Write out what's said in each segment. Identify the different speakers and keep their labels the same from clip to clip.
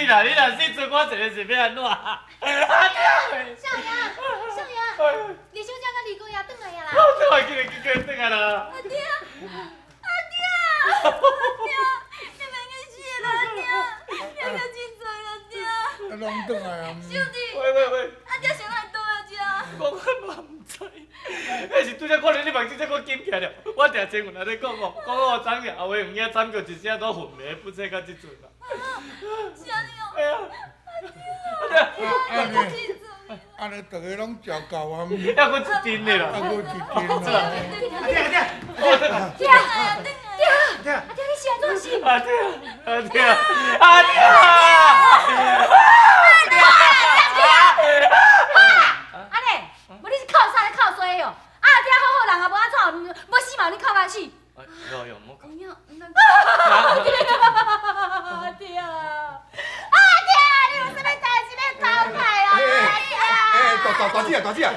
Speaker 1: 啦，你若死，剩我一个是欲按怎？阿爹！
Speaker 2: 少爺，少爺，二小姐佮二姑爺轉來啊啦！
Speaker 1: 我轉來，緊來緊來轉來啦！
Speaker 2: 阿爹，阿爹，阿爹，你免去死啦，阿爹，你較凊彩啦，阿爹。
Speaker 3: 攏轉來啊！
Speaker 2: 小弟，
Speaker 1: 喂喂喂，
Speaker 2: 阿爹啥人會倒來遮？
Speaker 1: 我嘛毋知，彼是拄才看著你目睭才閣緊起來了。我定前雲仔咧講哦，講我昨日後尾有影慘叫一聲都昏迷不醒到這陣啦。
Speaker 2: 是按呢哦。
Speaker 1: 哎呀，阿爹，
Speaker 3: 按呢，按呢，逐个攏食夠啊！
Speaker 1: 猶閣一陣的啦。
Speaker 3: 猶閣一陣啦。
Speaker 4: 阿爹阿爹，
Speaker 2: 阿爹，阿爹，阿爹，你是按怎死？
Speaker 1: 阿爹，阿爹，阿爹！
Speaker 2: 按呢，無你是哭啥咧哭衰哦？阿爹好好人啊，無按怎，無死嘛，你哭嘛死？
Speaker 1: 哎呦呦，莫哭！
Speaker 2: 阿爹，阿爹，阿爹，你有啥物代誌欲交代啊？
Speaker 4: 哎，大大大姊啊，大姊啊，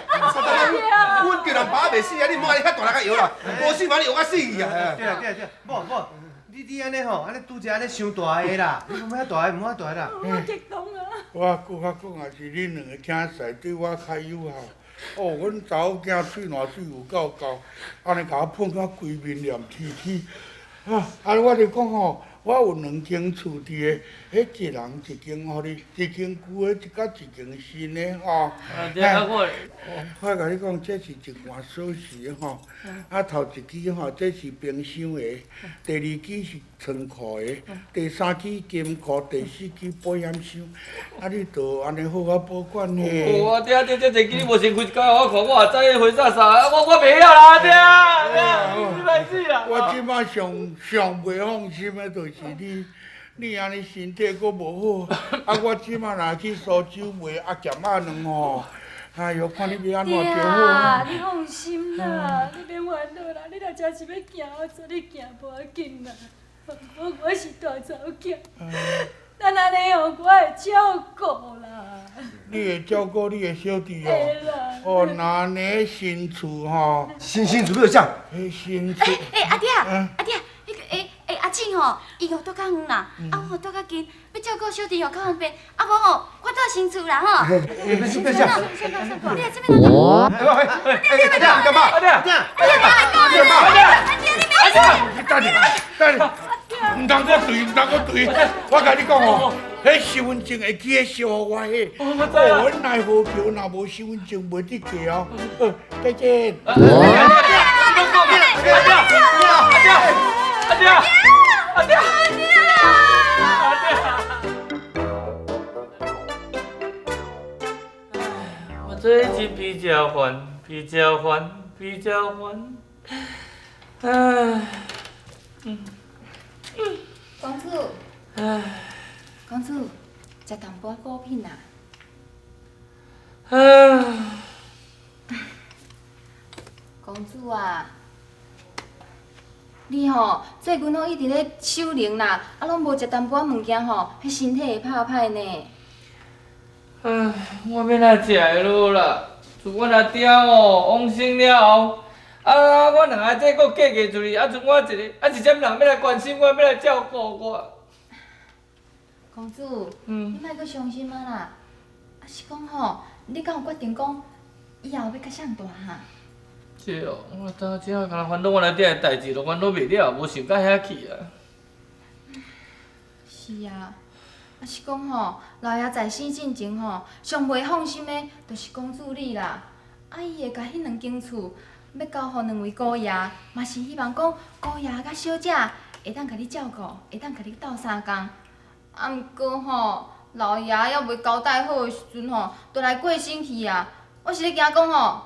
Speaker 4: 阮叫人爸袂死啊，你莫按呢遐大力共搖啦，無死嘛你搖甲死去啊！
Speaker 5: 對啦對啦對，某某，你按呢吼，按呢拄才按呢傷大个啦，你毋好遐大个，毋好遐大个啦。
Speaker 2: 我激動啊！
Speaker 3: 我閣較講也是恁兩個囝婿對我較友好。哦，阮查某囝喙瀾水有夠厚，按呢共我噴甲規面黏天天。啊，啊，我就講吼，我有兩間厝佇个，彼一人一間予你，一間舊的，一佮一間新的吼。
Speaker 1: 啊，我
Speaker 3: 我共你講，這是一罐鎖匙吼，啊頭一支吼，這是冰箱的；第二支是倉庫的；第三支金庫；第四支保險箱。啊，你就按呢好好保管嘿。
Speaker 1: 哦，阿爹阿爹，這一支你無先開一工予我看，我也知彼花灑啥，我袂曉啦，阿爹，阿爹，你歹死啦！
Speaker 3: 我這擺上上袂放心的，就是你，你按呢身體閣無好，啊，我這擺若去蘇州賣鴨鹹仔卵吼。哎喲，看你欲按怎就好。
Speaker 6: 你放心啦，你免煩惱啦，你若真是欲行，我做你行無要緊啦。我是大查某囝，咱按呢哦，我會照顧啦。
Speaker 3: 你會照顧你的小弟哦。
Speaker 6: 會啦。
Speaker 3: 哦，若按呢新厝吼。
Speaker 4: 新新厝欲啥？
Speaker 3: 彼新厝。
Speaker 2: 欸欸，阿爹，阿爹，彼个欸欸阿姊吼，伊吼住較遠啦，啊我住較近，欲照顧小弟吼較方便。啊無吼，我住新厝啦吼。
Speaker 4: 欸，你是啥？
Speaker 2: 你來這邊來。
Speaker 4: 欸欸欸，阿爹，你幹嘛？
Speaker 1: 阿爹，阿
Speaker 4: 爹，
Speaker 2: 阿爹，阿爹，阿爹，你別
Speaker 3: 你等下，等下，毋通閣對，毋通閣對。我共你講吼，彼身份證會記得燒予我彼。哦，阮奈何橋若無身份證袂得過哦。好，再見。
Speaker 1: 阿爹，阿爹，阿爹，阿爹，阿爹，阿爹。我最近比較煩，比較煩，比較煩。唉，嗯，
Speaker 2: 公主，
Speaker 1: 唉，
Speaker 2: 公主，食淡薄仔補品啦。
Speaker 1: 唉，
Speaker 2: 公主啊，你吼最近攏一直咧守靈啦，啊，攏無食淡薄仔物件吼，彼身體會拍歹呢。
Speaker 1: 唉，我欲哪食會落啦？自阮阿爹哦往生了後，啊，阮兩阿姐閣嫁嫁出去，啊，剩我一个，啊，是啥物人欲來關心我，欲來照顧我？
Speaker 2: 公主，你莫閣傷心啊啦！啊是講吼，你敢有決定講以後欲佮誰住哈？
Speaker 1: 這哦，我當這敢若煩惱阮阿爹的代誌，都煩惱袂了，無想到遐去啊。
Speaker 2: 是啊，啊是講吼，老爺在生進前吼，上袂放心的，就是公主你啦。啊，伊會共彼兩間厝欲交予兩位姑爺，嘛是希望講姑爺佮小姐會當共你照顧，會當共你鬥相共。啊，毋過吼，老爺猶未交代好的時陣吼，就來過身去啊！我是咧驚講吼，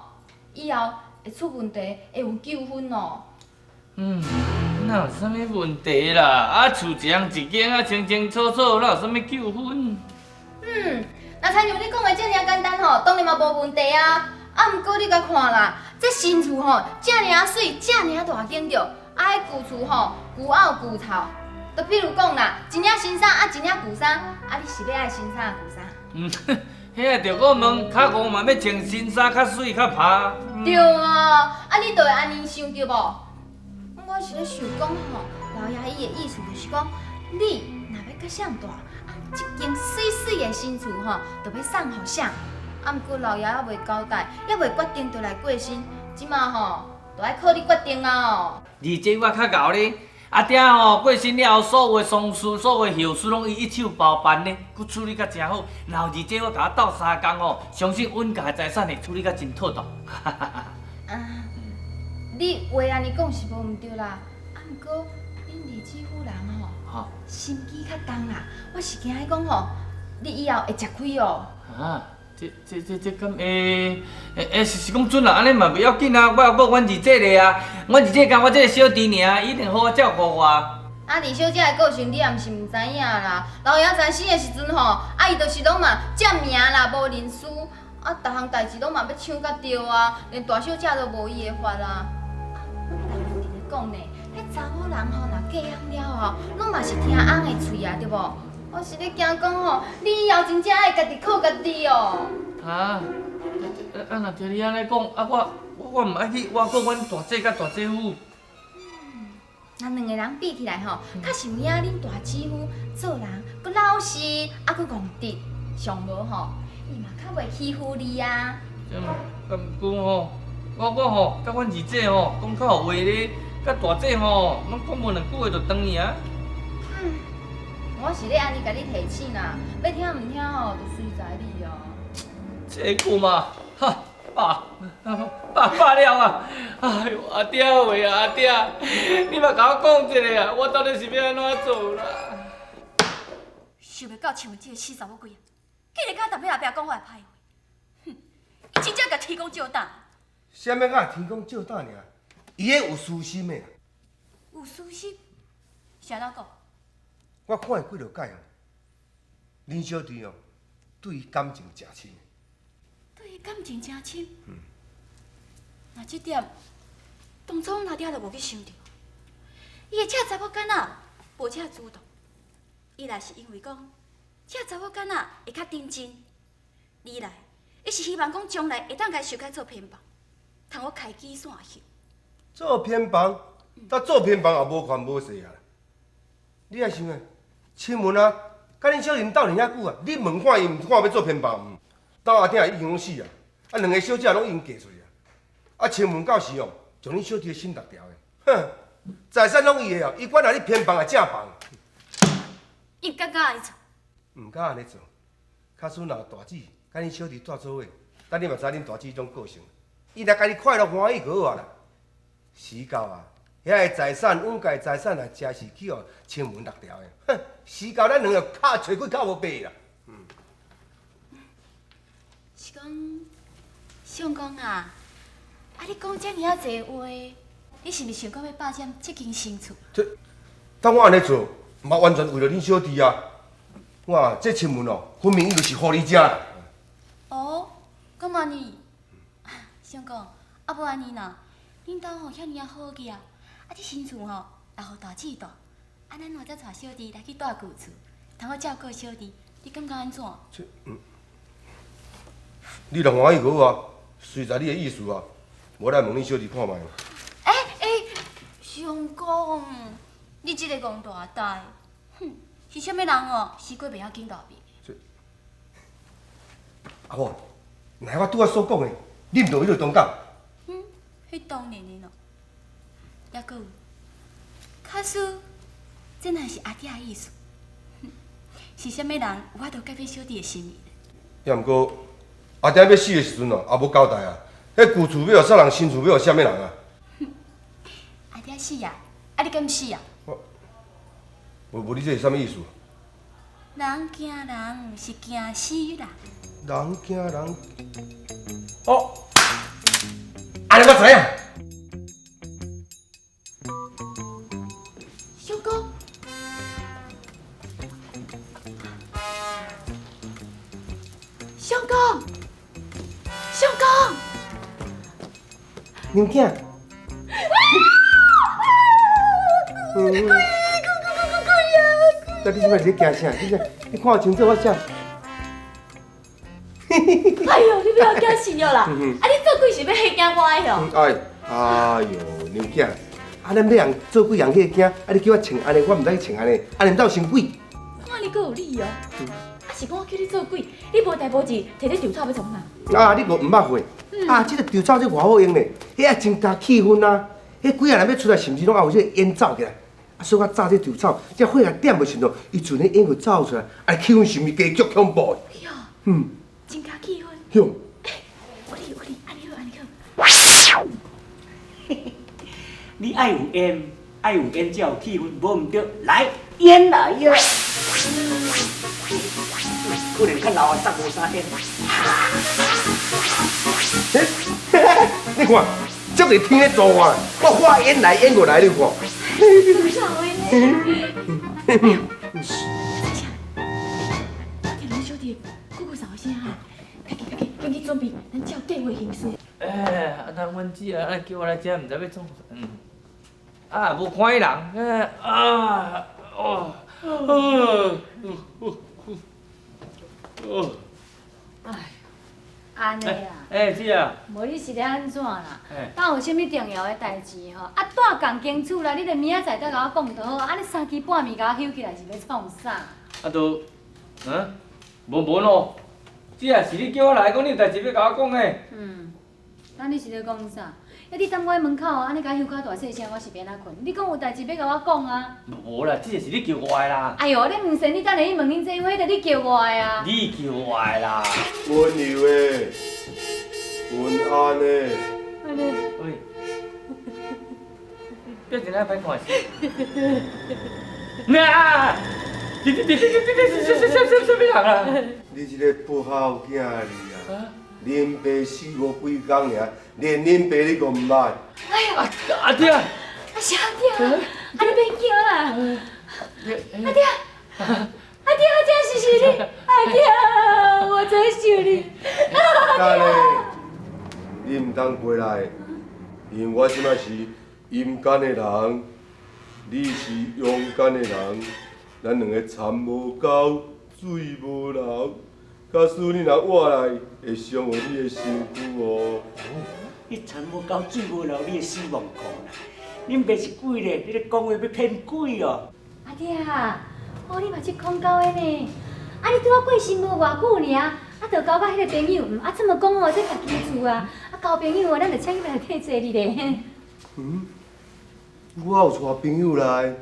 Speaker 2: 以後會出問題，會有糾紛哦。
Speaker 1: 嗯，哪有啥物問題啦？啊，厝一人一間啊，清清楚楚，哪有啥物糾紛？
Speaker 2: 嗯，若親像你講的遮爾簡單吼，當然嘛無問題啊。啊，毋過你共看啦，這新厝吼，遮爾媠，遮爾大間著，啊，彼舊厝吼，舊漚舊臭。就比如講啦，一領新衫啊，一領舊衫，啊，你是欲愛新衫抑舊衫？
Speaker 1: 嗯，彼個著閣問，較戇嘛欲穿新衫較媠較拍。
Speaker 2: 對啊，啊，你就會按呢想著無？我是咧想講吼，老爺伊的意思就是講，你若欲佮誰蹛，啊，這間媠媠的新厝吼，就欲送予誰？啊，毋過老爺猶未交代，猶未決定就來過身，這馬吼，就愛靠你決定啊哦。
Speaker 1: 二姐我較𠢕咧，阿爹吼過身了後，所有的喪事、所有的後事攏伊一手包辦咧，閣處理甲誠好。然後二姐我共我鬥相共吼，相信阮家的財產會處理甲真妥當。
Speaker 2: 啊，你話按呢講是無毋對啦，啊，毋過恁二姊夫人吼，心機較重啦，我是驚伊講吼，你以後會吃虧哦。
Speaker 1: 啊，這這這這敢會？欸，是是講準啦，按呢嘛袂要緊啊，我猶閣有阮二姐咧啊，阮二姐佮我這个小弟爾，伊一定好好照顧我。
Speaker 2: 啊，二小姐的個性你也毋是毋知影啦，老爺在生的時陣吼，啊伊就是攏嘛佔名啦，無認輸，啊逐項代誌攏嘛欲搶甲著啊，連大小姐都無伊的法啊。啊，人有佇咧講呢，彼查某人吼，若嫁翁了後，攏嘛是聽翁的喙啊，對無？我是咧驚講吼，你以後真正愛家己靠家己哦。
Speaker 1: 啊，啊，若聽你按呢講，啊我我我毋愛去倚靠阮大姐佮大姐夫。
Speaker 2: 若兩个人比起來吼，確實有影恁大姊夫做人閣老實，啊閣戇直，上無吼，伊嘛較袂欺負你啊。
Speaker 1: 這啊毋過吼，我我吼，佮阮二姐吼講較有話咧，佮大姐吼，攏講無兩句話就轉去啊。
Speaker 2: 嗯，我是咧按呢共你提醒啦，欲聽毋聽吼，就隨在你哦。
Speaker 1: 這句嘛，哈，飽飽飽了啊！哎喲，阿爹話啊，阿爹，你嘛共我講一下啊，我到底是欲按怎做啦？
Speaker 6: 想袂到像這个死查某鬼啊，竟然敢逐擺後壁講我的歹話，哼！伊真正共天公照膽。
Speaker 4: 啥物佮天公照膽爾？伊彼有私心的啦。
Speaker 6: 有私心？是按怎講？
Speaker 4: 我看伊幾落擺哦，恁小弟哦，對伊感情誠深。
Speaker 6: 對伊感情誠深。嗯。那這點，當初阿爹就無去想著。伊會請查某囡仔，無請主動。一來是因為講，請查某囡仔會較認真；二來，伊是希望講將來會當共伊收起做偏房，通好開枝散葉。
Speaker 4: 做偏房？但做偏房也無權無勢啊！你愛想啊，清文啊，佮恁小人鬥陣遐久啊，你問看伊毋看欲做偏房毋？兜阿囝已經攏死啊，啊兩个小姐攏已經嫁出去啊，啊清文到時哦，將恁小弟的心搦牢的，哼，財產攏伊的哦，伊管來你偏房抑正房。
Speaker 6: 伊毋敢按呢做。
Speaker 4: 毋敢按呢做，假使若大姊佮恁小弟蹛做伙，等你嘛知恁大姊彼種個性，伊若家己快樂歡喜就好啊啦。死到啊，遐个財產，阮家的財產啊，誠是去予清文搦牢的，哼，死到咱兩个敲揣幾敲無白啦。嗯。
Speaker 6: 是講，相公啊，啊你講遮爾仔濟話，你是毋是想講欲霸佔這間新厝？
Speaker 4: 這，當我按呢做，嘛完全為著恁小弟啊！哇，這清文哦，分明伊就是予你食啦。
Speaker 6: 哦，敢按呢？相公，啊無按呢啦，恁兜吼遐爾仔好額，啊這新厝吼也予大姊住，啊咱嘛才帶小弟來去蹛舊厝，通好照顧小弟，你感覺按怎？
Speaker 4: 這，嗯，你若歡喜就好啊，隨在你的意思啊，無來問恁小弟看覓。
Speaker 6: 欸欸，相公，你這个戇大呆，哼，是啥物人哦？死過袂曉見大面。
Speaker 4: 這，阿某，若我拄仔所講的，你毋著彼落同感？
Speaker 6: 嗯，彼當然的咯。抑閣有，假使這若是阿爹的意思，是啥物人有法度改變小弟的心意？
Speaker 4: 抑毋過，阿爹欲死的時陣哦，也無交代啊。彼舊厝欲予啥人，新厝欲予啥物人啊？
Speaker 6: 阿爹死啊！啊，你敢死啊？
Speaker 4: 無無，你這是啥物意思？
Speaker 6: 人驚人是驚死人。
Speaker 4: 人驚人，哦，按呢我知影。
Speaker 6: 相公，相公，相公，
Speaker 4: 娘囝。
Speaker 6: 鬼鬼鬼鬼啊！
Speaker 4: 那你这摆伫咧惊啥？你这，你看清楚我啥？
Speaker 6: 哎呦，你欲予我惊死了啦！啊，你做鬼是欲嚇驚我的吼？
Speaker 4: 哎，哎呦，娘囝，啊，咱欲人做鬼人去惊，啊，你叫我穿按呢，我毋知去穿按呢，按呢毋知有成鬼。
Speaker 6: 看你阁有理哦。啊是讲我叫你做鬼，你無代無誌，提這稻草欲創啥？
Speaker 4: 啊，你阁毋捌過？啊，這個稻草這偌好用咧，彼愛增加氣氛啊。彼鬼仔若欲出來，是毋是攏愛有這個煙走起來？啊，所以我紮這稻草，這火若點的時陣，伊陣彼煙就走出來，啊，氣氛是毋是加足恐怖的？
Speaker 6: 喲，增加氣氛。
Speaker 4: 喲。
Speaker 6: 有理有理，按呢好按呢好。
Speaker 7: 你愛有煙，愛有煙才有氣氛，無毋對。來，煙來呀！可能較老啊，送無啥煙。
Speaker 4: 你看，這個天咧做啊，我發煙來煙過來，你看。
Speaker 6: 老的呢？我聽阮小弟咕咕哨聲啊，趕緊趕緊，趕緊準備，咱照計劃行事。
Speaker 1: 哎，啊，那阮姊啊，叫我來遮，毋知欲創啥。啊，無看彼人，啊，哦，哦，哦，
Speaker 8: 哎，按呢啦。
Speaker 1: 哎，姊啊。
Speaker 8: 無你是咧按怎啦？敢有啥物重要的代誌吼？啊，蹛仝間厝啦，你著明仔載才共我講就好。啊，你三更半暝共我揪起來是欲創啥？
Speaker 1: 啊，都，嗯，無無咯。姊啊，是你叫我來，講你有代誌欲共我講的。
Speaker 8: 嗯，啊，你是咧講啥？啊，你踮我門口按呢共我喧較大細聲，我是欲按怎睏？你講有代誌欲共我講啊？
Speaker 1: 無啦，這個是你叫我的啦。
Speaker 8: 哎喲，你毋信，你等下去問恁姐夫，彼个你叫我的啊。
Speaker 1: 你叫我的啦。
Speaker 4: 溫柔的，溫安的。
Speaker 8: 按呢。
Speaker 1: 喂，表情哪歹看是？啊！你你你你你你啥啥啥啥啥物人啊？
Speaker 4: 你這个不孝囝兒啊！恁爸死無幾工爾，連恁爸你閣毋捌？
Speaker 8: 哎呀！
Speaker 1: 阿爹！
Speaker 8: 阿小爹，啊你免驚啦！阿爹，阿爹，這是是你，阿爹，我真想你。
Speaker 4: 等下，你毋通過來，因為我這擺是陰間的人，你是陽間的人，咱兩個田無溝，水無流。假使你若活來，會傷予你的身軀哦。
Speaker 7: 你田無溝，水無流，你會死亡空啦！恁爸是鬼咧，你咧講話欲騙鬼哦。
Speaker 8: 阿爹啊，哦，你嘛這恐高的呢？啊，你拄仔過身無偌久爾，啊，就交到彼个朋友，啊，這麼講哦，這家己厝啊，啊，交朋友哦，咱就請入來替坐你咧。
Speaker 4: 嗯，我有帶朋友來。